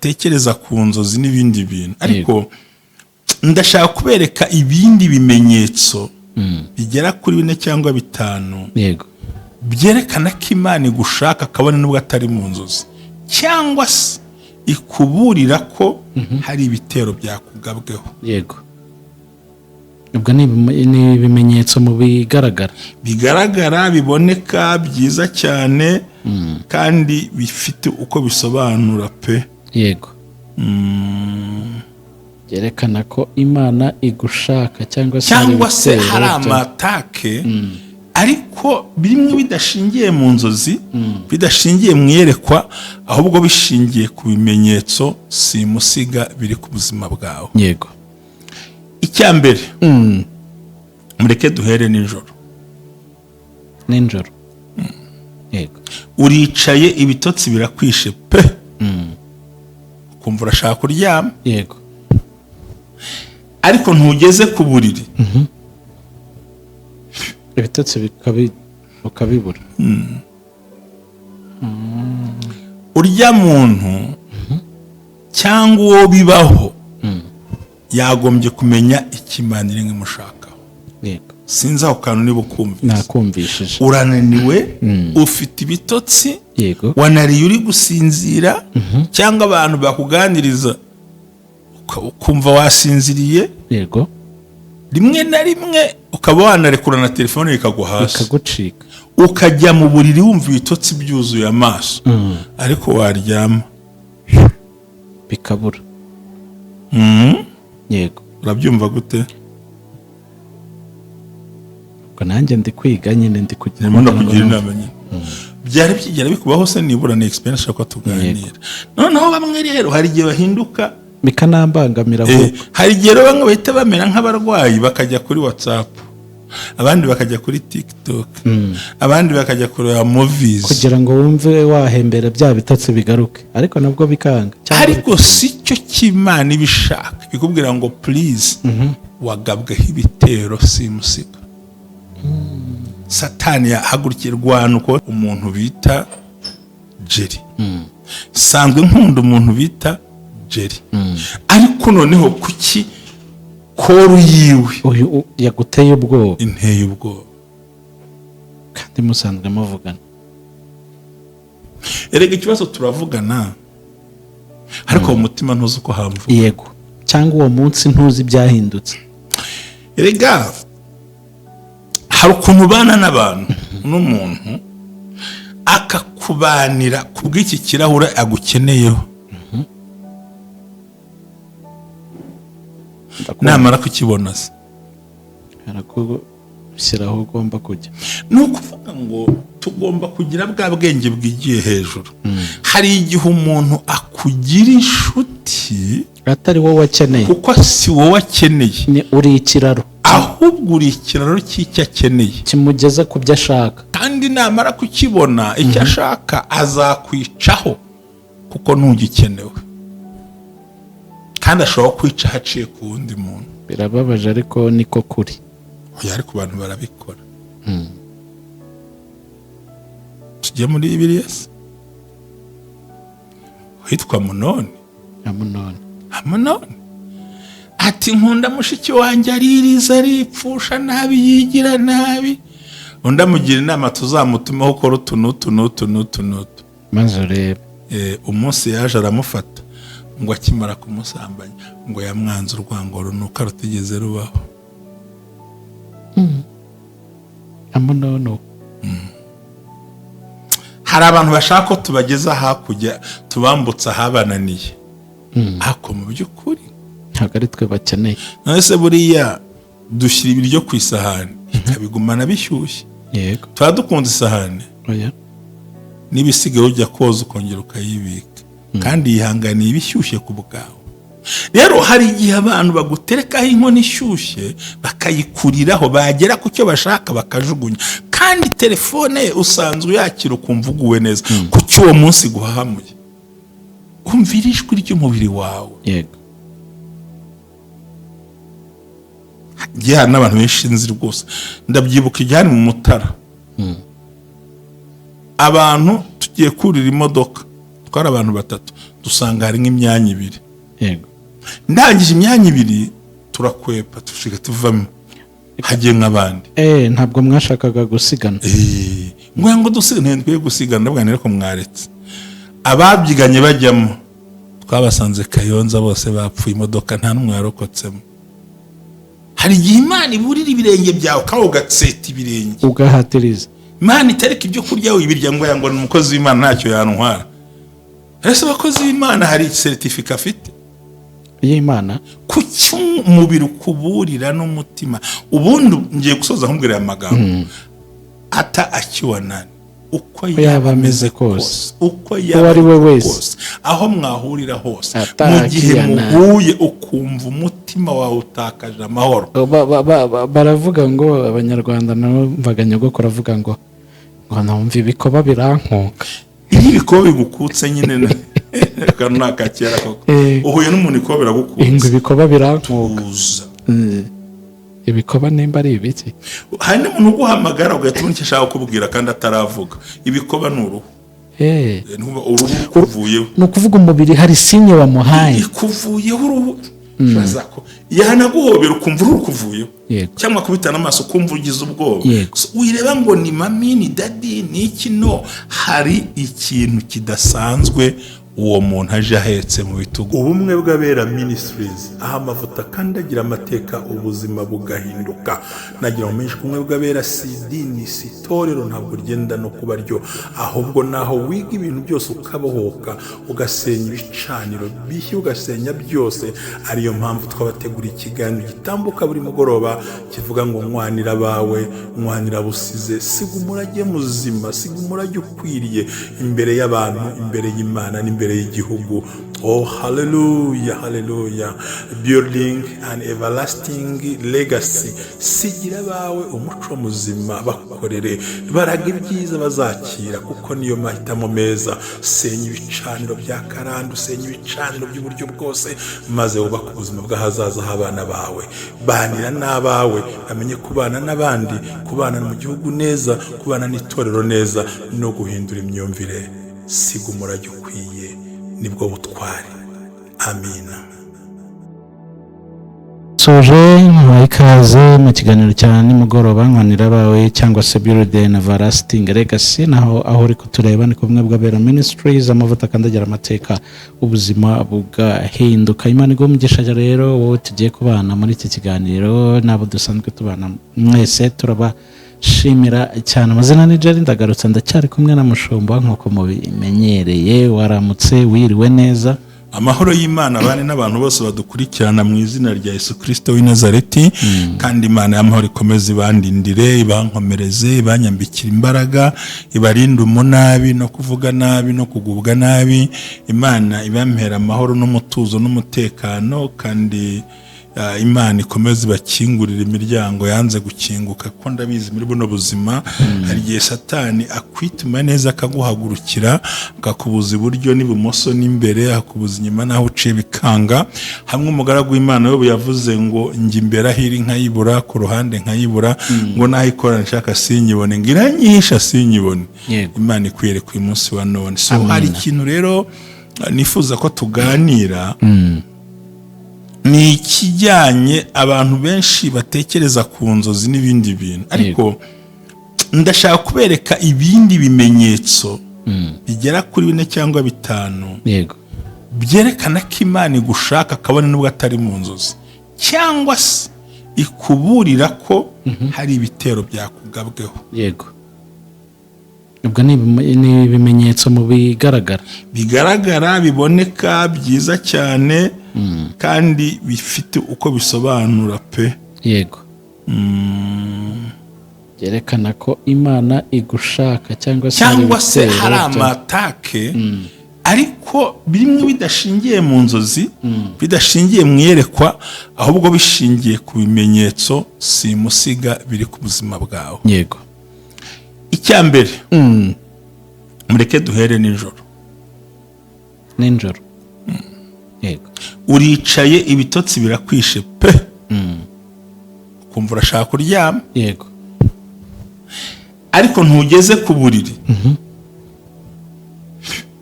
Tekereza ku nzozi n'ibindi bintu, ariko ndashaka kubereka ibindi bimenyetso bigera kuri bine cyangwa bitanu byerekana ko Imana igushaka, kabone nubwo atari mu nzozi, cyangwa se ikuburira ko hari ibitero byakugabweho. Yego, ubwo ni ibimenyetso mu bigaragara. Bigaragara, biboneka, byiza cyane, kandi bifite uko bisobanura pe. Byerekana ko Imana igushaka cyangwa se hari cyangwa se ibitero hari ama attack, ariko bimwe bidashingiye mu nzozi, bidashingiye mu iyerekwa, ahubwo bishingiye ku bimenyetso simusiga biri ku buzima bwawe. Icya mbere, mureke duhere nijoro. Nijoro, yego. Uricaye, ibitotsi birakwishe pe, ukumva urashaka kuryama, ariko ntugeze ku buriri, ibitotsi ukabibura. Urya muntu cyangwa uwo bibaho yagombye kumenya icyo Imana iri imushakaho. Sinzi aho kantu niba ukumvise. Nakumvishije. Urananiwe, ufite ibitotsi, wanariye uri gusinzira, cyangwa abantu bakuganiriza ukumva wasinziriye, rimwe na rimwe ukaba wanarekura na telefone ikagwa hasi, bikagucika, ukajya mu buriri wumva ibitotsi byuzuye amaso, ariko waryama bikabura. Yego. Urabyumva gute? Ubwo nanjye ndi kwiga nyine, ndi kugira Ndimo ndakugira inama nyine. Byari byigera bikubaho se? Nibura ni experience ushaka ko tuganira. Noneho bamwe rero hari igihe bahinduka, bikanambangamira ahubwo. Hari igihe rero bamwe bahita bamera nk'abarwayi, bakajya kuri WhatsApp, abandi bakajya kuri TikTok, abandi bakajya kureba movies, kugira ngo wumve wahembera bya bitotsi bigaruke, ariko nabwo bikanga cyangwa Ariko si cyo cy'Imana iba ishaka. Ikubwira ngo please, wagabweho ibitero simusiga, Satani yahagurukiye rwana. Uko umuntu bita Jerry, sanzwe nkunda umuntu bita Jerry, ariko noneho kuki call yiwe uyu yaguteye ubwoba? Inteye ubwoba. Kandi musanzwe muvugana. Erega ikibazo, turavugana, ariko mu mutima ntuzi uko hamvuga. Yego, cyangwa uwo munsi ntuzi ibyahindutse. Erega hari ukuntu ubana n'abantu, n'umuntu akakubanira ku bw'iki kirahure agukeneyeho. Namara kukibona se, aragushyira aho ugomba kujya. Ni ukuvuga ngo tugomba kugira bwa bwenge bwigiye hejuru. Hari igihe umuntu akugira inshuti atari wowe akeneye, kuko si wowe akeneye. Ni uri ikiraro. Ahubwo uri ikiraro cy'icyo akeneye, kimugeza ku byo ashaka. Kandi namara kukibona icyo ashaka, azakwicaho kuko ntugikenewe, kandi ashobora kwica haciye ku wundi muntu. Birababaje, ariko niko kuri. Oya, ariko abantu barabikora. Tujye muri Bibiliya se, witwa Munoni. Amunoni. Amunoni ati: "Nkunda mushiki wanjye, aririza, aripfusha nabi, yigira nabi." Undi amugira inama: "Tuzamutumeho ukora utu n'utu n'utu n'utu n'utu." Maze urebe. Umunsi yaje aramufata, ngo akimara kumusambanya, ngo yamwanze urwango runuka rutigeze rubaho. Amunoni uwo. Hari abantu bashaka ko tubageza hakurya, tubambutsa ahabananiye, ariko mu by'ukuri ntabwo ari twe bakeneye. None se buriya dushyira ibiryo ku isahani ikabigumana bishyushye? Yego. Tuba dukunda isahani? Oya. N'ibisigaye ujya koza ukongera ukayibika, kandi yihanganiye ibishyushye ku bwawe. Rero hari igihe abantu baguterekaho inkono ishyushye, bakayikuriraho, bagera ku cyo bashaka bakajugunya. Kandi telefone ye usanzwe uyakira ukumva uguwe neza, kuki uwo munsi guhahamuye? Umvira ijwi ry'umubiri wawe. Hagiye hari n'abantu benshi nzi rwose. Ndabyibuka igihe hari mu Mutara, abantu tugiye kurira imodoka, twari abantu batatu. Dusanga hari nk'imyanya ibiri. Ndangije imyanya ibiri, turakwepa, tushiga tuvamo, hagiye nk'abandi. Ntabwo mwashakaga gusigana. Ngo dusigane, ntitwiye gusigana. Ndavuga nti: "Ariko mwaretse ababyiganye bajyamo." Twabasanze Kayonza bose bapfuye, imodoka nta n'umwe warokotsemo. Hari igihe Imana iburira ibirenge byawe kandi ugatseta ibirenge, ugahatiriza. Imana itareka ibyo kurya wibirya ngo ni umukozi w'Imana, ntacyo yantwara. Ese abakozi b'Imana hari certificat afite y'Imana? Kuki umubiri ukuburira n'umutima? Ubundi ngiye gusoza nkubwira aya magambo: ata akiwa nani, uko yaba ameze kose, uko uwo yaba ari we wese, kose, aho mwahurira hose, Ata mu gihe akiwa nani. muhuye ukumva umutima wawe utakaje amahoro. Baravuga ngo Abanyarwanda numvaga nyogokuru avuga ngo numva ibikoba birankuka. Iyo ibikoba bigukutse nyine, kano ni akakera koko. Uhuye n'umuntu, ikoba ngo biragukutse. Ibikoba birankuka. Tuza. Ibikoba nimba ari ibiki? Hari n'umuntu uguhamagara ugahita ubona icyo ashaka kukubwira kandi ataravuga. Ibikoba ni uruhu. Ntumva uruhu rukuvuyeho. Ni ukuvuga umubiri hari signe wamuhaye. Ikuvuyeho uruhu. Uraza ko yanaguhobera ukumva uruhu rukuvuyeho, cyangwa kubitana amaso ukumva ugize ubwoba. So, wireba ngo ni mummy, ni daddy, ni iki? No hari ikintu kidasanzwe uwo muntu aje ahetse mu bitugu. Ubumwe bw'Abera Ministries, aho amavuta akandagira amateka, ubuzima bugahinduka. Nagira ngo menshi, ubumwe bw'Abera si idini, si itorero, ntabwo ryenda no kuba ryo, ahubwo naho wiga ibintu byose ukabohoka, ugasenya ibicaniro bishya, ugasenya byose. Ariyo mpamvu twabateguriye ikiganiro gitambuka buri mugoroba kivuga ngo "Nwanira abawe, nwanira busize, siga umurage muzima, siga umurage ukwiriye imbere y'abantu, imbere y'Imana n'imbere y'igihugu." Oh, haleluya, haleluya! Building an everlasting legacy. Sigira abawe umuco muzima, bakorere, baraga ibyiza bazakira, kuko niyo mahitamo meza. Senya ibicaniro bya karande, usenya ibicaniro by'uburyo bwose, maze wubake ubuzima bw'ahazaza h'abana bawe. Banira n'abawe, bamenye kubana n'abandi, kubana mu gihugu neza, kubana n'itorero neza, no guhindura imyumvire. Siga umurage ukwiye, nibwo butwari. Amina. Soje nkuhaye ikaze mu kiganiro cya nimugoroba, "Nwanira Abawe" cyangwa se "Build an Everlasting Legacy". Naho aho uri kutureba ni kumwe bw'Abera Ministries, amavuta akandagira amateka, ubuzima bugahinduka. Imana iguhe umugisha rero wowe tugiye kubana muri iki kiganiro, n'abo dusanzwe tubana mwese turabashimira cyane. Amazina ni Jerry, ndagarutse, ndacyari kumwe na Mushumba nk'uko mubimenyereye. Waramutse, wiriwe neza? Amahoro y'Imana abane n'abantu bose badukurikirana mu izina rya Yesu Kirisito w'i Nazareti. Kandi Imana y'amahoro ikomeze ibandindire, ibankomereze, ibanyambikire imbaraga, ibarinde umunabi no kuvuga nabi no kugubwa nabi. Imana ibampera amahoro n'umutuzo n'umutekano, kandi Imana ikomeze ibakingurire imiryango yanze gukinguka, kuko ndabizi muri buno buzima hari igihe Satani akwituma neza, akaguhagurukira, akakubuza iburyo n'ibumoso n'imbere, akakubuza inyuma n'aho uciye bikanga. Hamwe umugaragu w'Imana we yavuze ngo: "Njya imbere aho iri nkayibura, ku ruhande nkayibura, ngo n'aho ikora nshaka sinyibone, ngo iranyihisha sinyibone." Imana ikwiyereka uyu munsi wa none. So Amina. hari ikintu rero nifuza ko tuganira, ni ikijyanye abantu benshi batekereza ku nzozi n'ibindi bintu, ariko ndashaka kubereka ibindi bimenyetso bigera kuri bine cyangwa bitanu byerekana ko Imana igushaka, kabone nubwo atari mu nzozi, cyangwa se ikuburira ko hari ibitero byakugabweho. Yego, ubwo ni ibimenyetso mu bigaragara. Bigaragara, biboneka, byiza cyane, kandi bifite uko bisobanura pe. Byerekana ko Imana igushaka cyangwa se hari cyangwa se ibitero hari ama attaque, ariko bimwe bidashingiye mu nzozi, bidashingiye mu iyerekwa, ahubwo bishingiye ku bimenyetso simusiga biri ku buzima bwawe. Icya mbere, mureke duhere nijoro. Nijoro, yego. Uricaye, ibitotsi birakwishe pe, ukumva urashaka kuryama, ariko ntugeze ku buriri.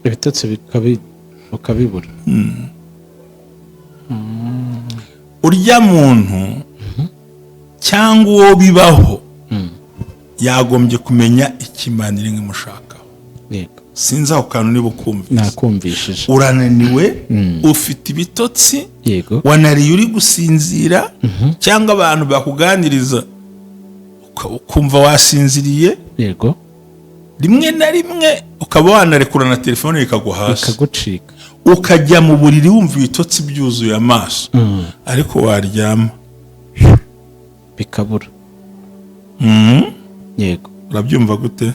Ibitotsi bikabi Ukabibura. Urya muntu cyangwa uwo bibaho yagombye kumenya icyo Imana iri imushakaho. Sinzi aho kantu niba ukumvise. Nakumvishije. Urananiwe, ufite ibitotsi, wanariye uri gusinzira, cyangwa abantu bakuganiriza ukumva wasinziriye. Rimwe na rimwe ukaba wanarekura na telefone ikagwa hasi, bikagucika, ukajya mu buriri wumva ibitotsi byuzuye amaso, ariko waryama bikabura. Yego. Urabyumva gute?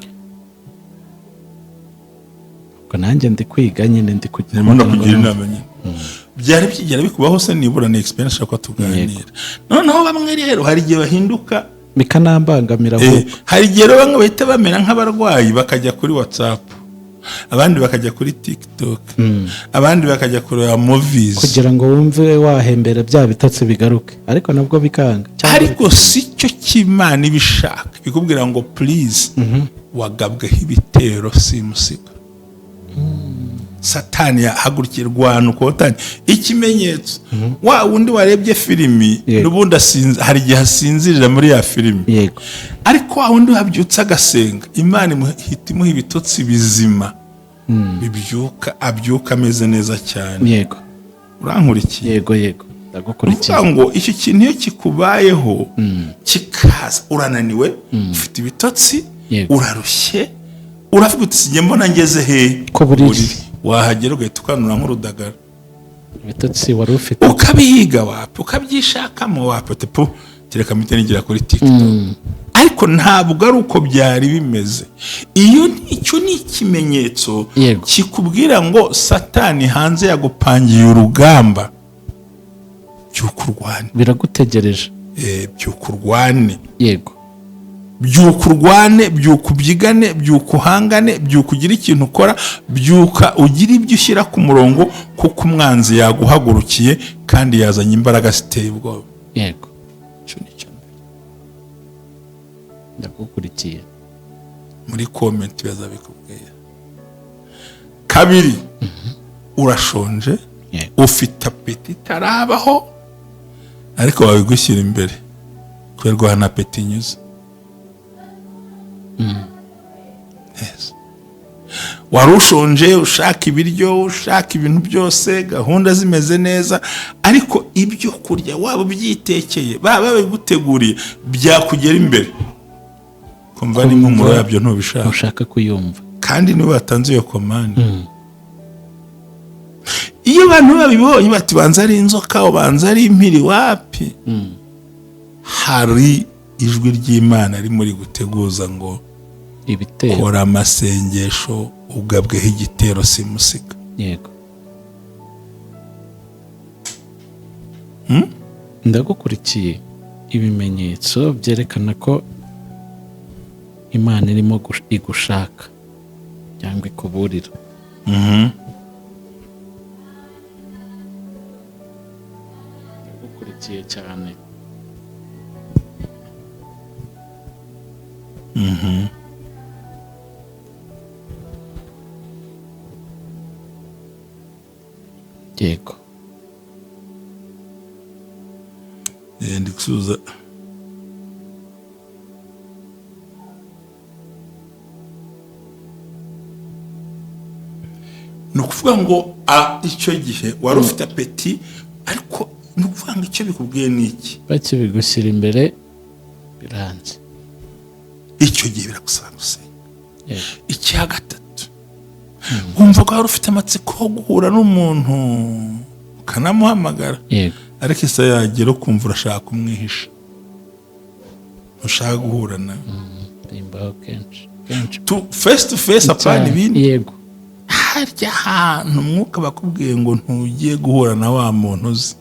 Ubwo nanjye ndi kwiga nyine, ndi kugira Ndimo ndakugira inama nyine. Byari byigera bikubaho se? Nibura ni experience ushaka ko tuganira. Noneho bamwe rero hari igihe bahinduka, bikanambangamira ahubwo. Hari igihe rero bamwe bahita bamera nk'abarwayi, bakajya kuri WhatsApp, abandi bakajya kuri TikTok, abandi bakajya kureba movies, kugira ngo wumve wahembera bya bitotsi bigaruke, ariko nabwo bikanga. Cyangwa Ariko si cyo cy'Imana iba ishaka. Ikubwira ngo please, wagabweho ibitero simusiga, Satani yahagurukiye, rwana ukotanye. Ikimenyetso, wa wundi warebye filimi, n'ubundi hari igihe asinzirira muri ya filimi, ariko wa wundi wabyutse agasenga, Imana ihita imuha ibitotsi bizima, bibyuka, abyuka ameze neza cyane. Urankurikiye? Yego, ndagukurikiye. Ukuvuga ngo icyo kintu iyo kikubayeho kikaza, urananiwe, ufite ibitotsi, urarushye, uravuga uti: "Sijye mbona ngeze he?" Ko buriri. Buriri. Wahagera ugahita ukanura nk'urudagara. Ibitotsi wari ufite. Ukabihiga wapi, ukabyishakamo wapi, uti pu, kereka mpite nigira kuri TikTok. Ariko ntabwo ari uko byari bimeze. Iyo icyo ni ikimenyetso kikubwira ngo Satani hanze yagupangiye urugamba, byuka urwane. Biragutegereje. Byuka urwane. Byuka urwane, byuka ubyigane, byuka uhangane, byuka ugire ikintu ukora, byuka ugire ibyo ushyira ku murongo, kuko umwanzi yaguhagurukiye kandi yazanye imbaraga ziteye ubwoba. Icyo ni icya mbere. Ndagukurikiye. Muri comment bazabikubwira. Kabiri, urashonje, ufite appétit itarabaho, ariko babigushyira imbere kubera ahantu appétit inyuze. Yes. Wari ushonje, ushaka ibiryo, ushaka ibintu byose, gahunda zimeze neza, ariko ibyo kurya waba ubyitekeye, baba babiguteguriye, byakugera imbere kumva n'impumuro yabyo ntubishaka. Ushaka kuyumva. Kandi nibo batanze iyo commande. Iyo abantu babibonye bati: "Banza ari inzoka, ubanza ari impiri." Wapi, hari ijwi ry'Imana rimuri guteguza ngo ibitero, kora amasengesho, ugabweho igitero simusiga. Yego, ndagukurikiye. Ibimenyetso byerekana ko Imana irimo igushaka cyangwa ikuburira. Ndagukurikiye cyane. Yego. Ndi gusubiza. Ni ukuvuga ngo icyo gihe wari ufite appétit, ariko ni ukuvuga ngo icyo bikubwiye ni iki? Bakibigushyira imbere biranze. Icyo gihe biragusaba gusenga. Icya gatatu, wumva ko wari ufite amatsiko yo guhura n'umuntu, ukanamuhamagara, ariko isaha yagera ukumva urashaka kumwihisha, ushaka guhura nawe. Bimbaho kenshi kenshi. Tu face to face, apana ibindi. Harya hantu umwuka bakubwiye ngo ntugiye guhura na wa muntu uzi,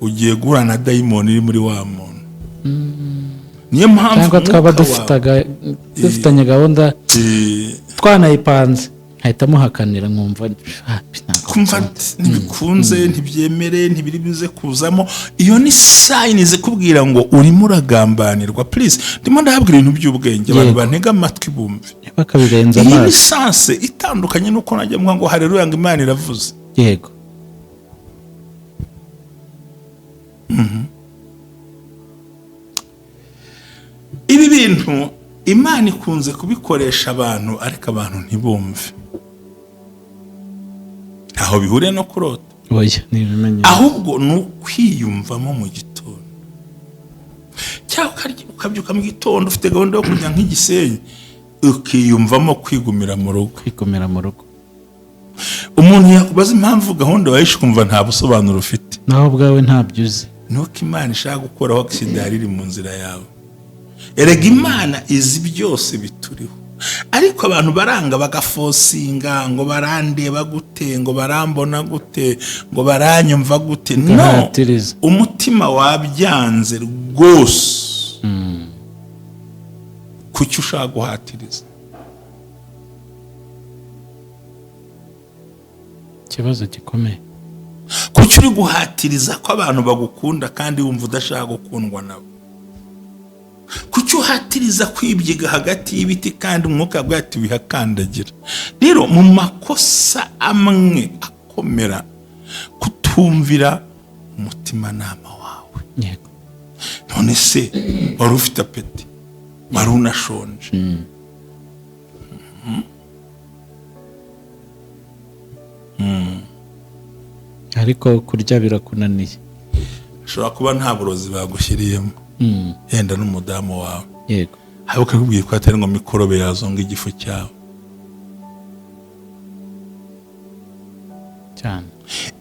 ugiye guhura na dayimoni iri muri wa muntu. Niyo mpamvu Cyangwa umwuka twaba wawe dufitanye gahunda, twanayipanze, nkahita muhakanira, nkumva ntabwo kumva bikunze. Ntibikunze, ntibyemere, ntibiri buze kuzamo. Iyo ni sign zikubwira ngo urimo uragambanirwa. Please, ndimo ndahabwira ibintu by'ubwenge abantu, bantega amatwi bumve. Bakabirenza Iyi ni amaso. sense itandukanye n'uko najya mvuga ngo hareruya, ngo Imana iravuze. Yego. Ibi bintu Imana ikunze kubikoresha abantu, ariko abantu ntibumve. Ntaho bihuriye no kurota. Oya, ni ibimenyetso. Ahubwo ni ukwiyumvamo mu gitondo, cyangwa ukabyuka mu gitondo ufite gahunda yo kujya nk'igisenyi, ukiyumvamo kwigumira mu rugo. Kwigumira mu rugo. Umuntu yakubaza impamvu gahunda wayishe, ukumva nta busobanuro ufite. Nawe ubwawe ntabyo uzi. Nuko Imana ishaka gukuraho agisida yari iri mu nzira yawe. Erega Imana izi byose bituriho, ariko abantu baranga bagafosinga ngo barandeba gute, ngo barambona gute, ngo baranyumva gute. No, Gahatiriza. umutima wabyanze rwose. Kuki ushaka guhatiriza? Ikibazo gikomeye. Kuki uri guhatiriza ko abantu bagukunda kandi wumva udashaka gukundwa nabo? Kuki uhatiriza kwibyiga hagati y'ibiti kandi umwuka wawe ati wihakandagira? Rero mu makosa amwe akomera, kutumvira umutimanama wawe. None se wari ufite appétit, wari unashonje? Ariko kurya birakunaniye. Ashobora kuba nta burozi bagushyiriyemo, yenda n'umudamu wawe, ariko akakubwira ko atari ngo mikorobe yazonga igifu cyawe. Cyane.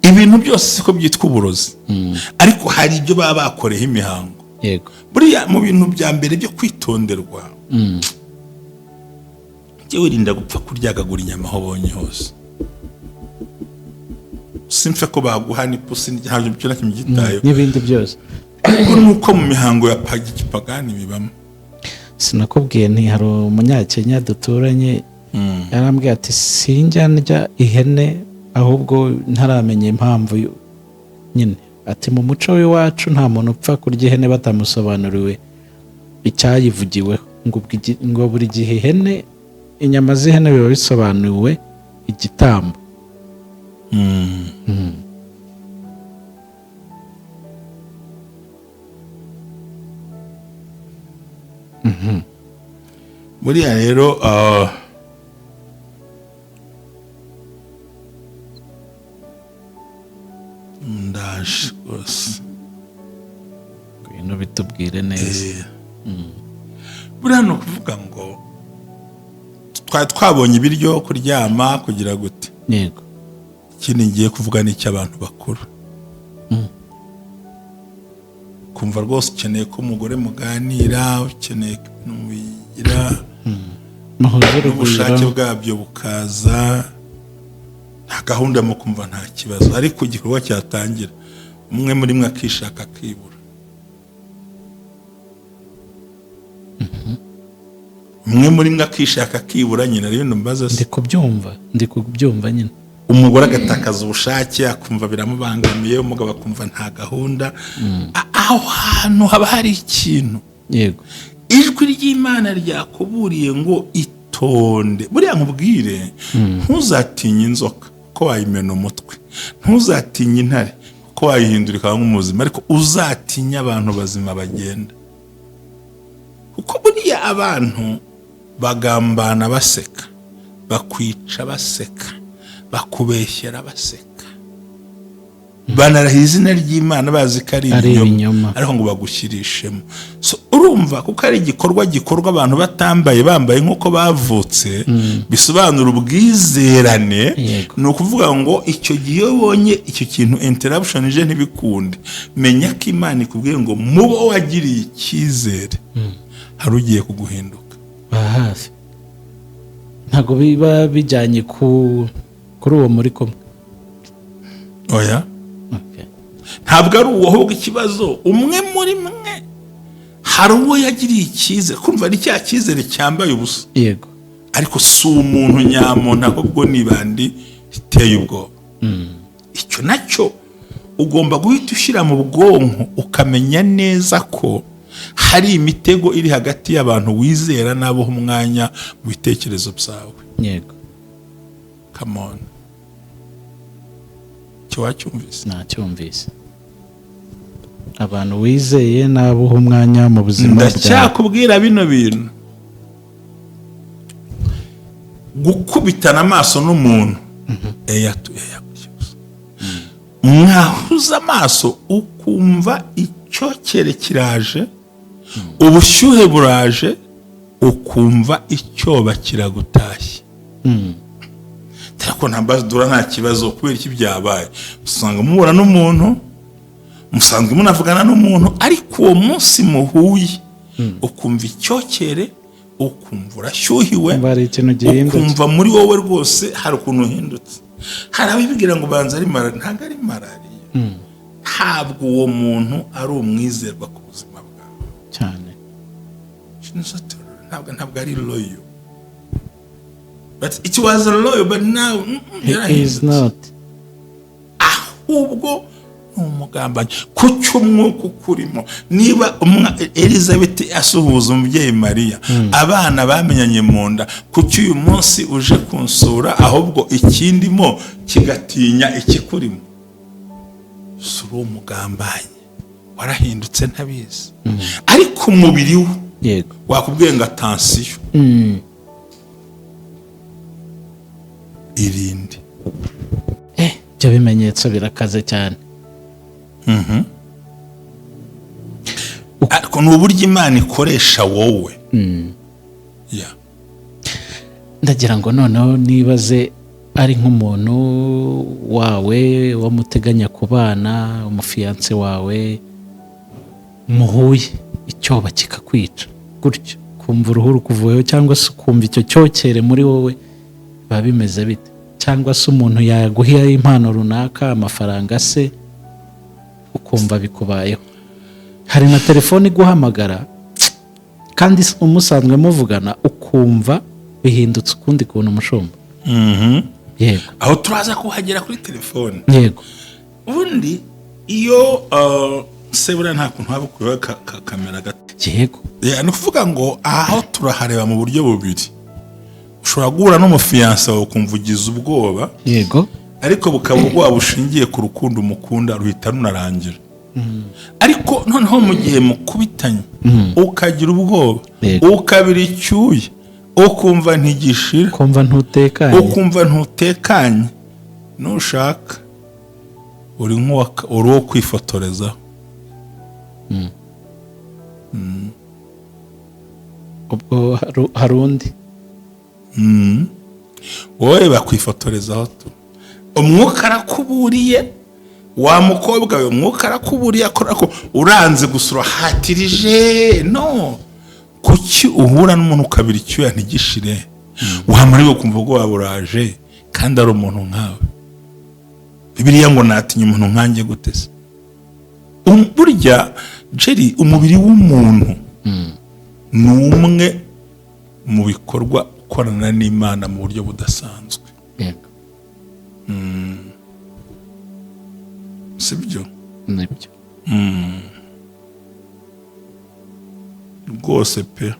Ibintu byose siko byitwa uburozi, ariko hari ibyo baba bakoreyeho imihango. Buriya mu bintu bya mbere byo kwitonderwa, jya wirinda gupfa kuryagagura inyama aho ubonye hose. Simfe ko baguha n'ipusi, ntabyo byo nacyo mbyitayeho. N'ibindi byose. Ariko nuko mu mihango ya gipagani bibamo. Sinakubwiye nti hari umunyakenya duturanye, yarambwiye ati sinjya ndya ihene, ahubwo ntaramenya impamvu nyine. Ati mu muco w'iwacu nta muntu upfa kurya ihene batamusobanuriwe icyayivugiweho, ngo ngo buri gihe ihene, inyama z'ihene biba bisobanuwe igitambo. Buriya rero ndaje rwose. Ngwino bitubwire neza. Buriya ni ukuvuga ngo twari twabonye ibiryo, kuryama, kugira gute. Ikindi ngiye kuvuga ni icy'abantu bakuru. Kumva rwose ukeneye ko umugore muganira, ukeneye ko ibintu mubigira muhuze n'ubushake urugwiro. Bwabyo bukaza, nta gahunda, mu kumva nta kibazo, ariko igikorwa cyatangira umwe muri mwe akishaka akibura, umwe muri mwe akishaka akibura nyina. Rero mbaza se? Ndi kubyumva, ndi kubyumva nyine. Umugore agatakaza ubushake, akumva biramubangamiye, umugabo akumva nta gahunda. Aho hantu haba hari ikintu. Ijwi ry'Imana ryakuburiye ngo itonde. Buriya nkubwire, ntuzatinye inzoka kuko wayimena umutwe, ntuzatinye intare kuko wayihindura ikaba nk'umuzima, ariko uzatinye abantu bazima bagenda, kuko buriya abantu bagambana baseka, bakwica baseka, bakubeshyera baseka, banarahiye izina ry'Imana bazi ko ari Ari ibinyoma, ibinyoma. ariko ngo bagushyirishemo. So, urumva kuko ari igikorwa gikorwa abantu batambaye, bambaye nk'uko bavutse, bisobanura ubwizerane. Ni ukuvuga ngo icyo gihe iyo ubonye icyo kintu, interruption ije ntibikunde, menya ko Imana ikubwiye ngo mubo wagiriye icyizere hari ugiye kuguhinduka. Ba hafi, ntabwo biba bijyanye ku kuri uwo muri kumwe. Oya. Ntabwo ari uwo, ahubwo ikibazo umwe muri mwe hari uwo yagiriye icyizere, kumva ari cya cyizere cyambaye ubusa, ariko si umuntu nyamuntu, ahubwo ni bandi iteye ubwoba. Icyo nacyo ugomba guhita ushyira mu bwonko, ukamenya neza ko hari imitego iri hagati y'abantu wizera n'abo uha umwanya mu bitekerezo byawe. Come on. Icyo wacyumvise? Nacyumvise. Abantu wizeye n'abo uha umwanya mu buzima bwawe. Ndacyakubwira bino bintu: gukubitana amaso n'umuntu, eya tu eya gutya gusa, mwahuza amaso ukumva icyokere kiraje, ubushyuhe buraje, ukumva icyoba kiragutashye. Ariko nta mbazidura, nta kibazo. Kubera iki byabaye? Usanga muhura n'umuntu, musanzwe munavugana n'umuntu, ariko uwo munsi muhuye ukumva icyokere, ukumva urashyuhiwe. Kumva hari ikintu gihindutse. Ukumva muri wowe rwose hari ukuntu uhindutse. Hari abibwira ngo banza ari malariya. Ntabwo ari malariya. Ntabwo uwo muntu ari umwizerwa ku buzima bwawe. Ntabwo ari loyal, but it was loyal, but now He is yarahindutse. not. Ahubwo ni umugambanyi. Kuki umwuka ukurimo, niba Elizabeth asuhuza umubyeyi Mariya, abana bamenyanye mu nda, kuki uyu munsi uje kunsura ahubwo ikindimo kigatinya ikikurimo? Si uri umugambanyi, warahindutse ntabizi, ariko umubiri we wakubwiye ngo attention, irinde. Ibyo bimenyetso birakaze cyane. Ariko ni uburyo Imana ikoresha wowe. Yeah. Ndagira ngo noneho nibaze, ari nk'umuntu wawe wo muteganya kubana, umufiancé wawe, muhuye icyoba kikakwica gutyo, kumva uruhu rukuvuyeho cyangwa se ukumva icyo cyokere muri wowe, biba bimeze bite? Cyangwa se umuntu yaguha impano runaka, amafaranga se, ukumva bikubayeho. Hari na telefone iguhamagara kandi umusanzwe muvugana, ukumva bihindutse ukundi kuntu, umushumba. Yego. Aho turaza kuhagera kuri telefone. Ubundi iyo se buriya nta kuntu haba kuriho kamera gato? Yego. Yeah, ni ukuvuga ngo aho turahareba mu buryo bubiri. Ushobora guhura n'umufiancé wawe ukumva ugize ubwoba, ariko bukaba ubwoba bushingiye ku rukundo umukunda, ruhita runarangira. Ariko noneho mu gihe mukubitanye ukagira ubwoba, ukabira icyuya, ukumva ntigishira, ukumva ntutekanye, ukumva ntutekanye, nushaka uri uri uwo kwifotorezaho. Ubwo hari undi. Wowe bakwifotorezaho tu. Umwuka arakuburiye, wa mukobwa we, umwuka arakuburiye, akora ko uranze gusa, urahatirije. No kuki uhura n'umuntu ukabira icyuya ntigishire, wamara ukumva ubwoba buraje kandi ari umuntu nkawe? Bibiliya ngo natinya umuntu nkanjye gute se? Burya Jerry, umubiri w'umuntu ni umwe mu bikorwa ukorana n'Imana mu buryo budasanzwe. Si byo? Nibyo. Rwose pe.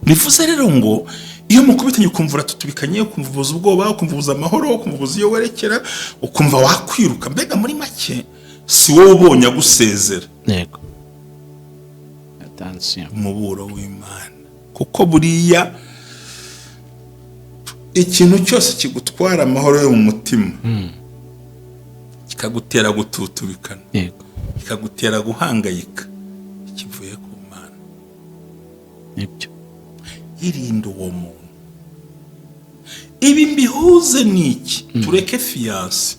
Bivuze rero ngo iyo mukubitanye ukumva uratutubikanye, ukumva ubuze ubwoba, ukumva ubuze amahoro, ukumva ubuze iyo werekera, ukumva wakwiruka, mbega muri make si wowe ubonye agusezera. Yego, attention. Umuburo w'Imana, kuko buriya ikintu cyose kigutwara amahoro yo mu mutima, kikagutera gututubikana, kikagutera guhangayika, kivuye ku Mana. Nibyo. Irinde uwo muntu. Ibi mbihuze ni iki? Tureke fiancé,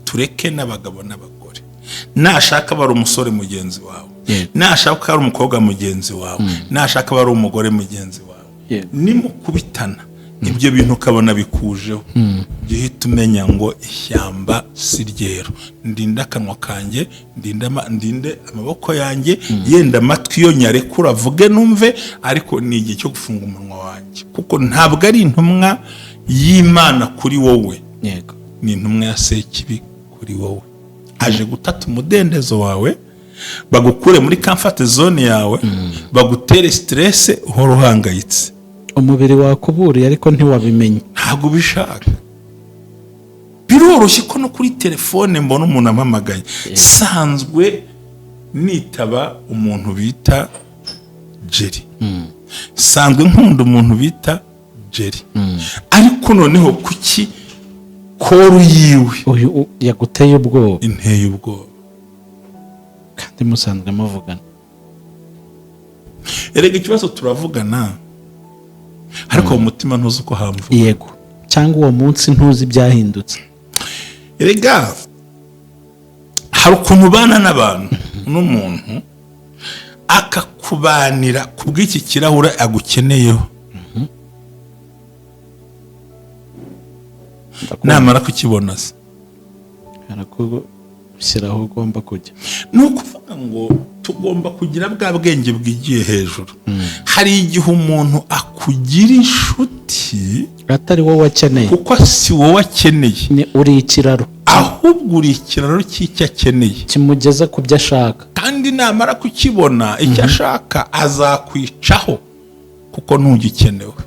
tureke n'abagabo n'abagore. Nashaka aba ari umusore mugenzi wawe, nashaka ari umukobwa mugenzi wawe, nashaka aba ari umugore mugenzi wawe, nimukubitana ibyo bintu ukabona bikujeho, jya uhita umenya ngo ishyamba si ryeru. Ndinde akanwa kanjye, ndinde amaboko yanjye, yenda amatwi yo nyarekura avuge numve, ariko ni igihe cyo gufunga umunwa wanjye, kuko ntabwo ari intumwa y'Imana kuri wowe. Ni intumwa ya Sekibi kuri wowe, aje gutata umudendezo wawe, bagukure muri comfort zone yawe, bagutere stress, uhora uhangayitse. Umubiri wakuburiye ariko ntiwabimenye. Ntabwo ubishaka. Biroroshye ko no kuri telefone mbona umuntu ampamagaye. Sanzwe nitaba umuntu bita Jerry, sanzwe nkunda umuntu bita Jerry, ariko noneho kuki call yiwe Uyu yaguteye ubwoba? Inteye ubwoba. Kandi musanzwe muvugana. Erega ikibazo, turavugana, ariko mu mutima ntuzi uko hamvuga. Yego, cyangwa uwo munsi ntuzi ibyahindutse. Erega hari ukuntu ubana n'abantu, n'umuntu akakubanira ku bw'iki kirahure agukeneyeho. Namara kukibona se? Arakugushyira aho ugomba kujya. Ni ukuvuga ngo tugomba kugira bwa bwenge bwigiye hejuru. Hari igihe umuntu akugira inshuti atari wowe akeneye, kuko si wowe akeneye. Ni uri ikiraro. Ahubwo uri ikiraro cy'icyo akeneye, kimugeza ku byo ashaka. Kandi namara kukibona icyo ashaka, azakwicaho kuko ntugikenewe,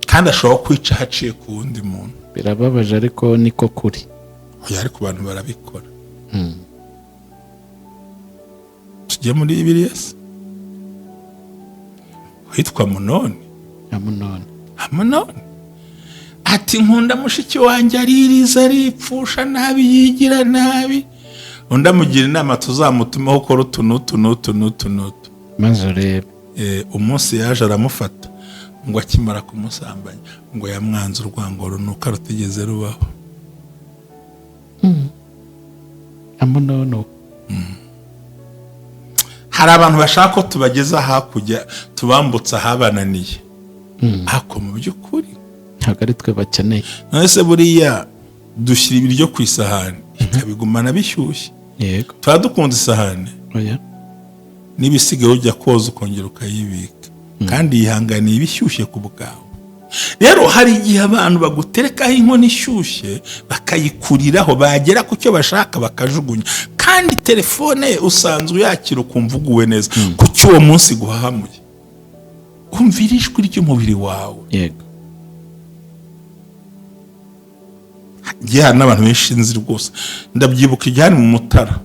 kandi ashobora kwica haciye ku wundi muntu. Birababaje, ariko niko kuri. Oya, ariko abantu barabikora. Tujye muri Bibiliya se, witwa Munoni. Amunoni. Amunoni ati: "Nkunda mushiki wanjye, aririza, aripfusha nabi, yigira nabi." Undi amugira inama: "Tuzamutumeho ukora utu n'utu n'utu n'utu n'utu." Maze urebe. Umunsi yaje aramufata, ngo akimara kumusambanya, ngo yamwanze urwango runuka rutigeze rubaho. Amunoni uwo. Hari abantu bashaka ko tubageza hakurya, tubambutsa ahabananiye, ariko mu by'ukuri ntabwo ari twe bakeneye. None se buriya dushyira ibiryo ku isahani ikabigumana bishyushye? Yego. Tuba dukunda isahani? Oya. N'ibisigaye ujya koza ukongera ukayibika, kandi yihanganiye ibishyushye ku bwawe. Rero hari igihe abantu baguterekaho inkono ishyushye bakayikuriraho, bagera ku cyo bashaka bakajugunya. Kandi telefone ye usanzwe uyakira ukumva uguwe neza, kuki uwo munsi guhahamuye? Umvira ijwi ry'umubiri wawe. Ngiye, hari n'abantu benshi nzi rwose. Ndabyibuka igihe hari mu Mutara,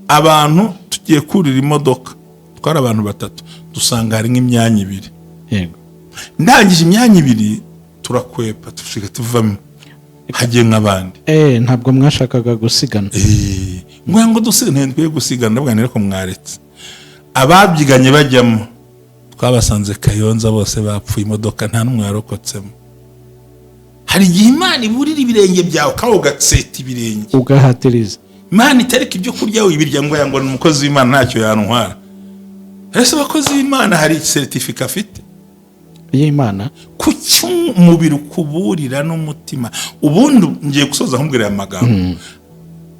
abantu tugiye kurira imodoka, twari abantu batatu, dusanga hari nk'imyanya ibiri. Ndangije imyanya ibiri turakwepa, tusiga tuvamo, hagiye nk'abandi. Ntabwo mwashakaga gusigana. Ngo dusigane, ntitwiye gusigana. Ndavuga nti: "Ariko mwaretse ababyiganye bajyamo." Twabasanze Kayonza bose bapfuye, imodoka nta n'umwe warokotsemo. Hari igihe Imana iburira ibirenge byawe, kandi ugatseta ibirenge, ugahatiriza. Imana itareka ibyo kurya wibirya, ngo ni umukozi w'Imana, ntacyo yantwara. Ese abakozi b'Imana hari certificat afite y'Imana? Kuki umubiri ukuburira n'umutima? Ubundi ngiye gusoza nkubwira aya magambo: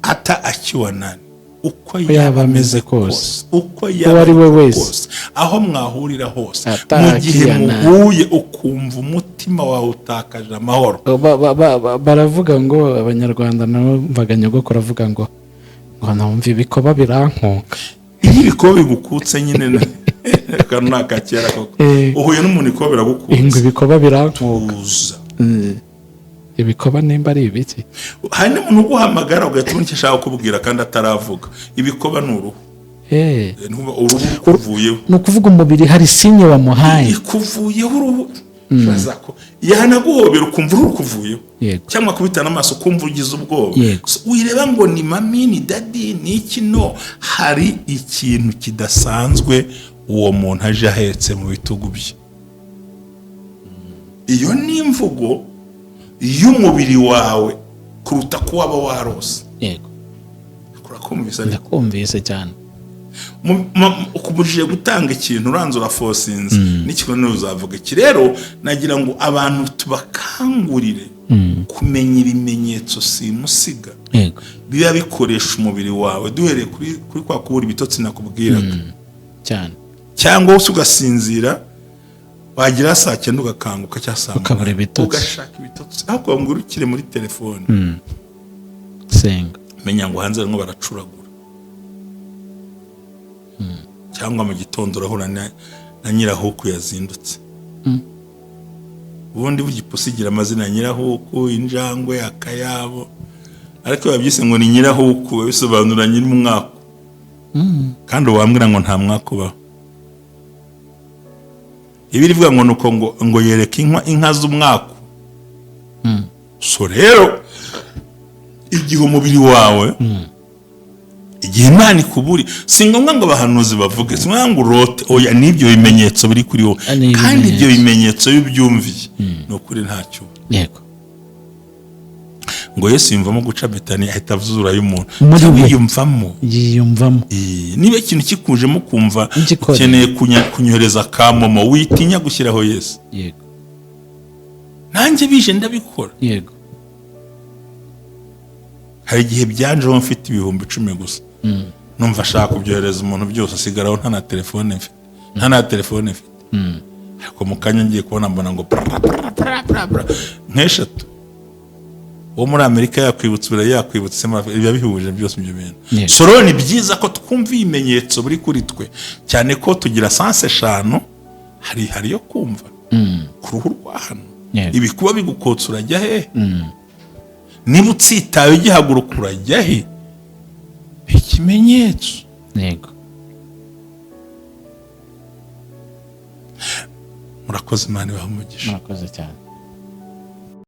ata akiwa nani, uko yaba ameze kose, uko uwo yaba ari we wese, kose, aho mwahurira hose, Ata mu gihe akiwa nani. muhuye ukumva umutima wawe utakaje amahoro. Baravuga ngo Abanyarwanda nabo, mvaga nyogokuru avuga ngo numva ibikoba birankuka. Iyo ibikoba bigukutse nyine, kano ni akakera koko. Uhuye n'umuntu, ikoba biragukutse. Ngo ibikoba birankuka. Tuza. Ibikoba nimba ari ibiki? Hari n'umuntu uguhamagara ugahita ubona icyo ashaka kukubwira kandi ataravuga. Ibikoba ni uruhu. Ntumva uruhu rukuvuyeho. Ni ukuvuga umubiri hari signe wamuhaye. Ikuvuyeho uruhu. Yanaguhobera ukumva uruhu rukuvuyeho, cyangwa kubita n'amaso ukumva ugize ubwoba. So, wireba ngo ni mummy, ni daddy, ni iki? No hari ikintu kidasanzwe uwo muntu aje ahetse mu bitugu bye. Iyo ni imvugo y'umubiri wawe kuruta ko waba warose. Urakumvise ariko? Ndakumvise cyane. Ukubujije gutanga ikintu, uranza urafosinze n'ikigo uzavuga iki? Rero nagira ngo abantu tubakangurire kumenya ibimenyetso simusiga biba bikoresha umubiri wawe, duhereye kuri kwa kubura ibitotsi nakubwiraga, cyane cyangwa se ugasinzira, wagira saa 9 ugakanguka cyangwa saa Ukabura 8, ibitotsi. ugashaka ibitotsi aho kugira ngo wirukire muri telefone. Senga. Menya ngo hanze barimo baracuragura, cyangwa mu gitondo urahura na nyirahuku yazindutse. Ubundi burya ipusi igira amazina: nyirahuku, injangwe, akayabo. Ariko iyo babyise ngo ni nyirahuku, biba bisobanura nyir'umwaku. Kandi wambwira ngo nta mwaka ubaho. Ibi rivuga ngo nuko ngo yereka inka z'umwaku. So rero, igihe umubiri wawe, igihe Imana ikuburi, si ngombwa ngo abahanuzi bavuge, si ngombwa ngo urote. Oya, n'ibyo bimenyetso biri kuri wowe. Ni Kandi ibyo ibimenyetso. bimenyetso iyo ubyumviye, ni ukuri ntacyo uba. Ngo Yesu yumvamo guca Betani, ahita avuzurayo umuntu. Muri Cyangwa we. yiyumvamo. Yiyumvamo. Niba ikintu kikujemo, kumva Ngikore. ukeneye kunyohereza ka MoMo, witinya gushyiraho Yesu. Nanjye bije ndabikora. Hari igihe byanjeho mfite 10,000 gusa, numva ashaka kubyohereza umuntu byose, asigaraho nta na telefone mfite, nta na telefone mfite. Ariko mu kanya ngiye kubona, mbona ngo pra, pra, pra, pra, pra, nk'eshatu. Uwo muri Amerika yakwibutsa, Uburayi yakwibutse, biba bihuje byose ibyo bintu. So rero ni byiza ko twumva ibimenyetso biri kuri twe, cyane ko tugira sens eshanu. Hari yo kumva ku ruhu rwa hano. Ibikuba bigukotsa, urajya he? Niba utsitaye ugihaguruka, urajya he? Ikimenyetso. Murakoze, Imana ibahe umugisha. Murakoze cyane.